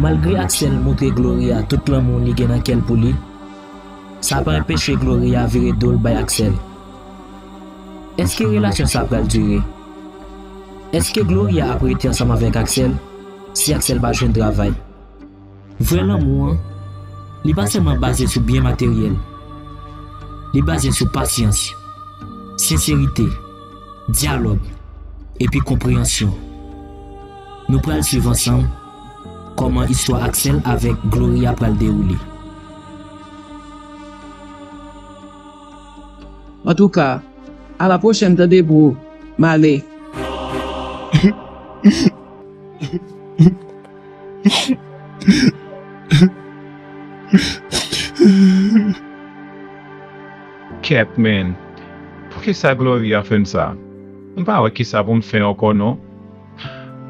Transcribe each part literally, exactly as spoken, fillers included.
Malgre Axel montre Gloria tout lanmou li gen nan kè l pou li, sa pa anpeche Gloria vire do l bay Axel. Èske relasyon sa pral dire? Èske Gloria ap rete ansanm avèk Axel si Axel pa jwenn travay? Vrè lanmou an, li pa sèlman baze sou byen materyèl. Li baze sou pasyans, senserite, dyalòg, epi konpreyansyon. Nou pral swiv ansanm kòman istwa Axel avèk Gloria pral dewoule. Antouka, a la pwochèn, tande bro, m ale. Kèt, men. Poukisa Gloria fè m sa? M pa wè kisa pou m fè ankò, non.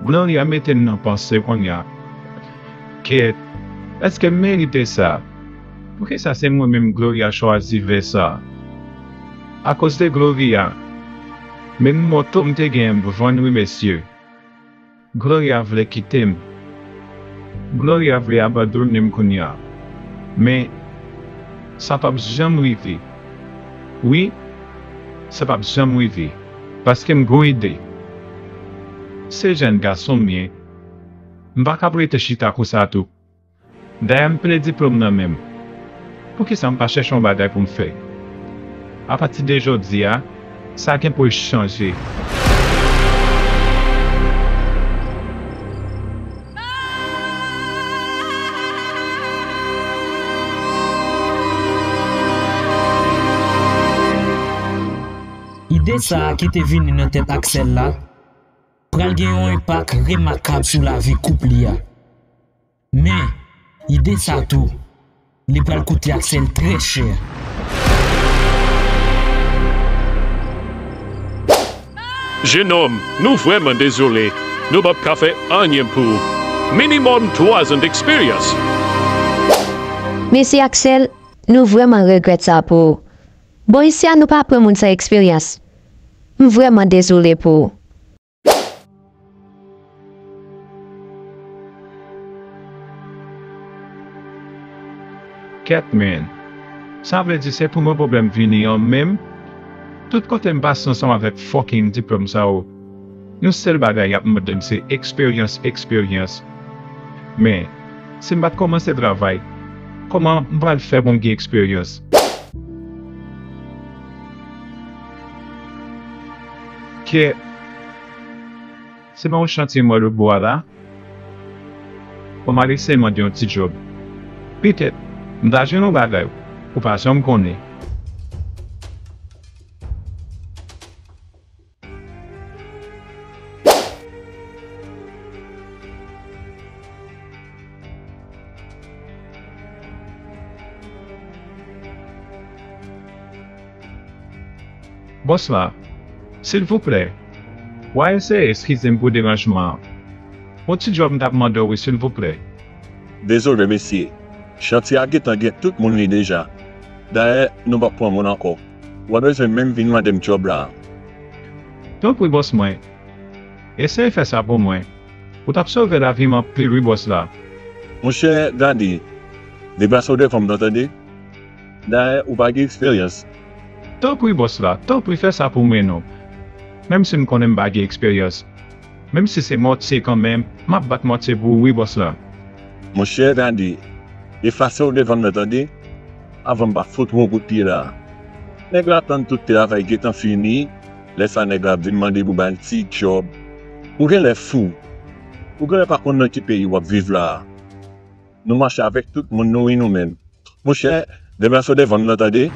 Gloria mete m nan panse kounye a. Kèt, èske m merite sa? Poukisa se mwen menm Gloria chwazi vè sa? Akoz de Gloria, menm moto m te genyen m vann wi mesye. Gloria vle kite m. Gloria vle abandone m kounye a. Men, sa p ap janm rive. Wi, sa p ap janm rive. Paske m gon ide. Se jèn gason m ye. M pa kab rete chita konsa tou. Dayè m plen diplòm nan men m. Poukisa m pa chèche yon bagay pou m fè? Apati de jodi a, sa gen pou l chanje. Ide sa a ki te vini nan tèt Axel la pral gen yon enpak remakab sou lavi koup li a. Men, ide sa tou, li pral koute Axel trè chè. Jenòm, nou vrèman dezole. Nou p ap ka fè anyen pou ou. Minimòm twa zan d eksperyans. Mesye Axel, nou vrèman regrèt sa pou ou. Bò isi a nou pa pran moun san eksperyans. M vrèman dezole pou ou. Kèt, men. Sa vle di se pou mwen pwoblèm vini an menm? Tout kote m pase ansanm avèk fucking diplòm sa yo, yon sèl bagay y ap mande m se eksperyans, eksperyans. Men, si m pa t kòmanse travay, kòman m pral fè pou m gen eksperyans? Kèt. Se pa yon chantye m wè lòt bò a la? Bon, m al eseye mande yon ti djòb. Petèt, m ta jwenn yon bagay, ou pa janm konnen. Bòs la, silvouplè, w a eseye, eskize m pou deranjman an. Yon ti djòb m t ap mande w wi, silvouplè. Dezole, mesye. Chantye a gentan gen tout moun li deja. Dayè, nou p ap pran moun ankò. W a bezwen menm vin mande m djòb la a. Tanpri, bòs mwen. Eseye fè sa pou mwen. Ou t ap sove lavi m anpil wi, bòs la. Monchè, gade, deplase w devan m nan, tande. Dayè, ou pa gen eksperyans. Tanpri, bòs la, tanpri fè sa pou mwen non. Menm si m konnen m pa gen eksperyans. Menm si se mòtye kanmenm, m ap bat mòtye pou ou wi, bòs la. Monchè, gade, defase w devan m nan, tande, avan m pa fout ou yon kout pye la. Nèg la tann tout travay gentan fini, lè sa nèg la ap vin mande pou ba l ti djòb. Ou genlè fou. Ou genlè pa konn nan ki peyi w ap viv la a. Nou mache avèk tout moun nou wi nou menm. Monchè, deplase w devan m nan, tande.